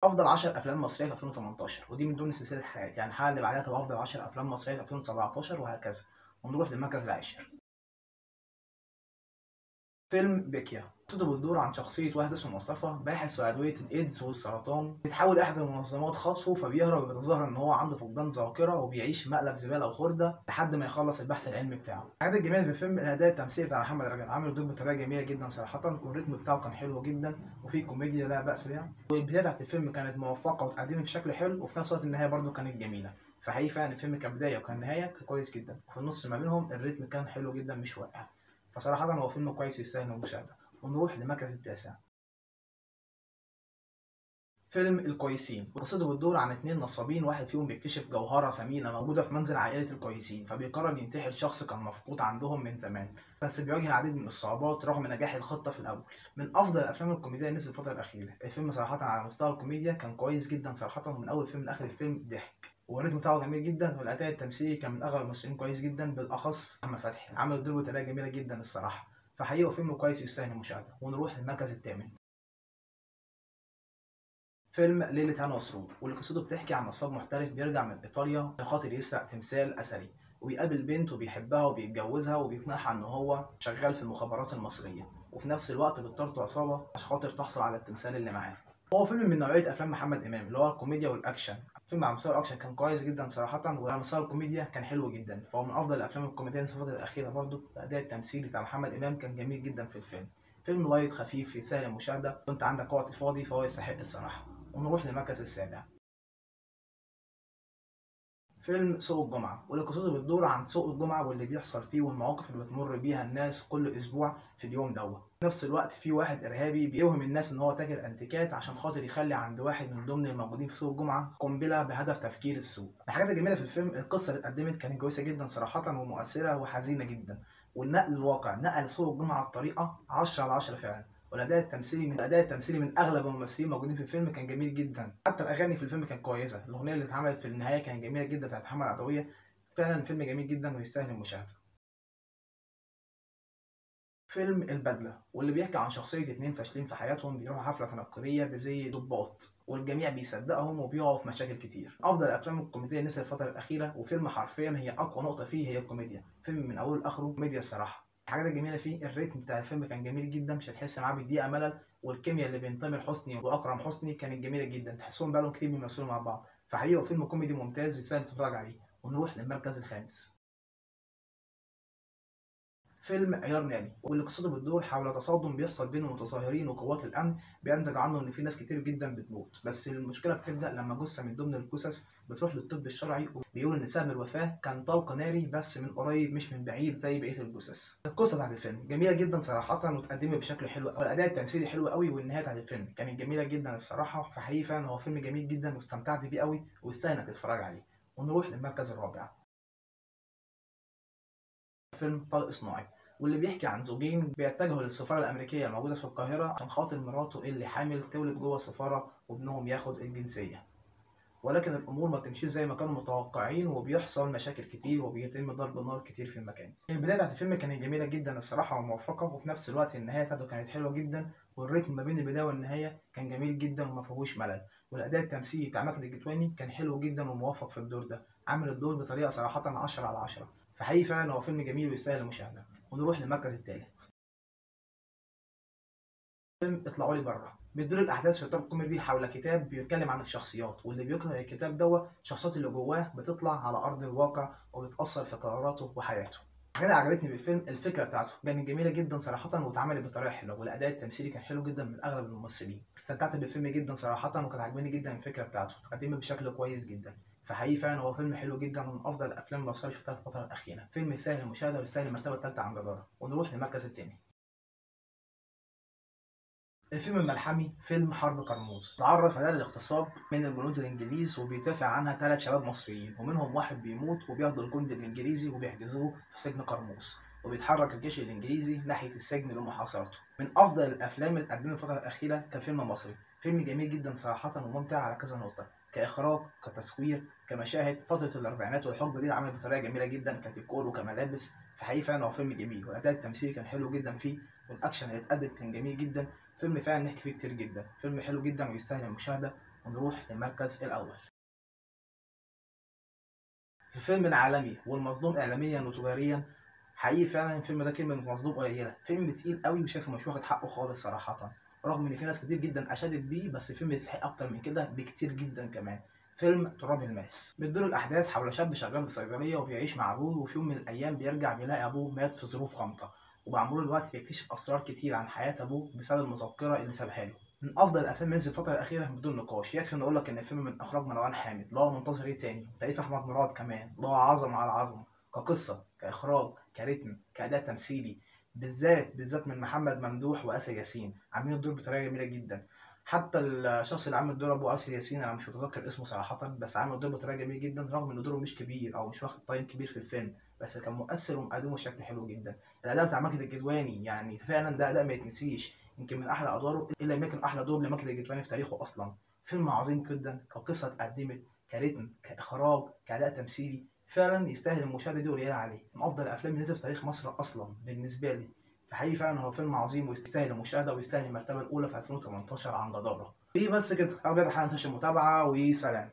افضل 10 افلام مصرية في 2018، ودي من ضمن سلسلة حلقات، يعني الحلقة اللي بعدها تبقى افضل 10 افلام مصرية في 2017 وهكذا. ونروح للمركز العاشر، فيلم بيكيا. قصته بتدور عن شخصية واحد اسمه مصطفى، باحث في أدوية الإيدز والسرطان. بتحاول إحدى المنظمات خطفه، فبيهرب وبيتظاهر إن هو عنده فقدان ذاكرة وبيعيش مقلب زبالة وخردة لحد ما يخلص البحث العلمي بتاعه. الحاجات الجميلة في الفيلم الأداء التمثيلي بتاع محمد رجب، عامل الدور بطريقة جميلة جدا صراحة، والريتم بتاعه كان حلو جدا، وفيه كوميديا لا بأس بها، والبداية بتاعت الفيلم كانت موفقة واتقدمت بشكل حلو، وفي نفس الوقت النهاية برده كانت جميلة. فحقيقي فعلا الفيلم كبداية وكان نهاية كان كويس جدا، وفي النص ما بينهم الريتم كان حلو جدا مش واقع. فصراحة هو فيلم كويس يستاهل المشاهدة. ونروح للمركز التاسع، فيلم الكويسين. قصته بتدور عن 2 نصابين، واحد فيهم بيكتشف جوهرة ثمينة موجودة في منزل عائلة الكويسين، فبيقرر ينتحل شخص كان مفقود عندهم من زمان، بس بيواجه العديد من الصعوبات رغم نجاح الخطة في الأول. من أفضل الأفلام الكوميدية اللي نزلت الفترة الأخيرة. الفيلم صراحة على مستوى الكوميديا كان كويس جدا صراحة، ومن أول فيلم لآخر الفيلم ضحك، والريتم بتاعه جميل جدا، والأداء التمثيلي كان من أغلب الممثلين كويس جدا، بالأخص أحمد فتحي عمل الدور بطريقة جميلة جدا الصراحة. فحقيقي هو فيلم كويس يستاهل المشاهدة. ونروح للمركز الثامن، فيلم ليلة هنا وسرور، واللي قصته بتحكي عن نصاب محترف بيرجع من إيطاليا عشان خاطر يسرق تمثال أثري، وبيقابل بنت وبيحبها وبيتجوزها وبيقنعها إن هو شغال في المخابرات المصرية، وفي نفس الوقت بتطارده عصابة عشان خاطر تحصل على التمثال اللي معاه. هو فيلم من نوعية أفلام محمد إمام اللي هو الكوميديا والأكشن. فيلم على مستوى الأكشن كان كويس جدا صراحة، وعلى مستوى الكوميديا كان حلو جدا، فهو من أفضل الأفلام الكوميدية الفترة الأخيرة برضه. الأداء التمثيلي بتاع محمد إمام كان جميل جدا في الفيلم. فيلم light خفيف سهل المشاهدة، وأنت عندك وقت فاضي فهو يستحق الصراحة. ونروح للمركز السابع، فيلم سوق الجمعة، واللي قصته بتدور عن سوق الجمعة واللي بيحصل فيه والمواقف اللي بتمر بيها الناس كل أسبوع في اليوم دوت. في نفس الوقت في واحد إرهابي بيوهم الناس إن هو تاجر أنتيكات عشان خاطر يخلي عند واحد من ضمن الموجودين في سوق الجمعة قنبلة بهدف تفكير السوق. الحاجات الجميلة في الفيلم القصة اللي اتقدمت كانت كويسة جدا صراحة، ومؤثرة وحزينة جدا، والنقل الواقع نقل سوق الجمعة بطريقة 10 على 10 فعلا. والاداء التمثيلي من اغلب الممثلين موجودين في الفيلم كان جميل جدا، حتى الاغاني في الفيلم كانت كويسة، الاغنية اللي اتعملت في النهاية كانت جميلة جدا بتاعت محمد عدويه. فعلا فيلم جميل جدا ويستاهل المشاهدة. فيلم البدلة، واللي بيحكي عن شخصية 2 فاشلين في حياتهم بيروحوا حفلة تنكريه بزي ضباط، والجميع بيصدقهم وبيقعوا في مشاكل كتير. افضل الافلام الكوميدية نزلت الفترة الاخيرة، وفيلم حرفيا هي اقوى نقطة فيه هي الكوميديا. فيلم من اوله لاخره كوميديا الصراحة. الحاجات الجميلة فيه الريتم بتاع الفيلم كان جميل جدا، مش هتحس معاه بدقيقة ملل، والكيمياء اللي بين تامر حسني واكرم حسني كانت جميلة جدا، تحسهم بقالهم كتير بيمثلوا مع بعض. فحقيقي هو فيلم كوميدي ممتاز يستاهل تتفرج عليه. ونروح للمركز الخامس، فيلم عيار ناري، واللي قصته بتدور حول تصادم بيحصل بين المتظاهرين وقوات الامن، بينتج عنه ان في ناس كتير جدا بتموت. بس المشكلة بتبدا لما جثة من ضمن الجثث بتروح للطب الشرعي وبيقول ان سبب الوفاة كان طلق ناري بس من قريب مش من بعيد زي بقية الجثث. القصة بتاعت الفيلم جميلة جدا صراحة، واتقدمت بشكل حلو، والاداء التمثيلي حلو قوي، والنهاية بتاعت الفيلم كانت جميلة جدا الصراحة. فحقيقي فعلا هو فيلم جميل جدا واستمتعت بيه قوي ويستاهل انك تتفرج عليه. ونروح للمركز الرابع، فيلم طلق صناعي، واللي بيحكي عن زوجين بيتجهوا للسفارة الأمريكية الموجودة في القاهرة عشان خاطر مراته اللي حامل تولد جوه السفارة وابنهم ياخد الجنسية. ولكن الأمور ما بتمشيش زي ما كانوا متوقعين، وبيحصل مشاكل كتير وبيتم ضرب نار كتير في المكان. البداية بتاعت الفيلم كانت جميلة جدا الصراحة وموفقة، وفي نفس الوقت النهاية بتاعته كانت حلوة جدا، والريتم ما بين البداية والنهاية كان جميل جدا وما فيهوش ملل، والأداء التمثيلي بتاع ماجد الكدواني كان حلو جدا وموفق في الدور ده، عامل الدور بطريقة صراحة 10 على 10. فحقيقي فعلا هو فيلم جميل ويستاهل المشاهدة. ونروح للمركز الثالث، فيلم اطلعوا لي بره. بتدور الاحداث في اطار كوميدي حول كتاب بيتكلم عن الشخصيات، واللي بيقرا الكتاب دوت الشخصيات اللي جواه بتطلع على ارض الواقع وبتاثر في قراراته وحياته. الحاجات اللي عجبتني بالفيلم الفكرة بتاعته كانت جميلة جدا صراحة، واتعملت بطريقة حلوة، والاداء التمثيلي كان حلو جدا من اغلب الممثلين. استمتعت بالفيلم جدا صراحة، وكانت عجباني جدا الفكرة بتاعته، اتقدمت بشكل كويس جدا. فحقيقي فعلا هو فيلم حلو جدا ومن افضل الافلام المصرية اللي شفتها في الفترة الاخيرة. فيلم سهل المشاهدة ويستاهل المرتبة الثالثة عن جداره. ونروح للمركز الثاني، الفيلم الملحمي فيلم حرب كرموز. تعرض فتاة للاغتصاب من الجنود الانجليز وبيدافع عنها 3 شباب مصريين، ومنهم واحد بيموت وبياخدوا الجندي الانجليزي وبيحجزوه في سجن كرموز، وبيتحرك الجيش الانجليزي ناحية السجن لمحاصرته. من افضل الافلام اللي اتقدمت الفترة الاخيرة كفيلم مصري. فيلم جميل جدا صراحة وممتع على كذا نقطة، كاخراج، كتصوير، كمشاهد. فترة الاربعينات والحقبه دي اتعملت بطريقة جميلة جدا كديكور وكملابس. فحقيقي فعلا هو فيلم جميل، والاداء التمثيلي كان حلو جدا فيه، والاكشن اللي اتقدم كان جميل جدا. فيلم فعلا نحكي فيه كتير جدا، فيلم حلو جدا ويستاهل المشاهدة. ونروح للمركز الاول. الفيلم العالمي والمظلوم اعلاميا وتجاريا، حقيقي فعلا الفيلم ده كلمة مظلوم قليله، فيلم تقيل قوي وشايفه مش واخد حقه خالص صراحة، رغم ان في ناس كتير جدا اشادت بيه، بس الفيلم يستحق اكتر من كده بكتير جدا كمان. فيلم تراب الماس بتدور الاحداث حول شاب شغال في صيدلية وبيعيش مع ابوه، وفي يوم من الايام بيرجع بيلاقي ابوه مات في ظروف غامضة، ومع مرور الوقت بيكتشف اسرار كتير عن حياة ابوه بسبب المذكرة اللي سابها له. من افضل الافلام اللي نزلت الفترة الاخيرة بدون نقاش. يكفي نقول لك ان الفيلم من اخراج مروان حامد، لا منتظر ايه تاني، تأليف احمد مراد كمان، لا عظمه على عظمه، كقصة كاخراج كريتم كاداء تمثيلي، بالذات من محمد ممدوح واسر ياسين، عاملين الدور بطريقة جميلة جدا. حتى الشخص اللي عامل دور ابو اسر ياسين انا مش متذكر اسمه صراحة، بس عامل الدور بطريقة جميلة جدا، رغم ان دوره مش كبير او مش واخد time كبير في الفيلم، بس كان مؤثر ومقدمة بشكل حلو جدا. الاداء بتاع ماجد الكدواني يعني فعلا ده اداء ما يتنسيش، يمكن من احلى ادواره، الا يمكن احلى دور لماجد الكدواني في تاريخه اصلا. فيلم عظيم جدا كقصة اتقدمت، كريتم، كاخراج، كاداء تمثيلي، فعلا يستاهل المشاهدة دي قليله عليه. من افضل الافلام اللي نزلت في تاريخ مصر اصلا بالنسبة لي، فحقيقي فعلا هو فيلم عظيم ويستاهل المشاهدة ويستاهل المرتبة الاولى في 2018 عن جداره. بس كده، ارجو الحلقة المتابعة وسلام.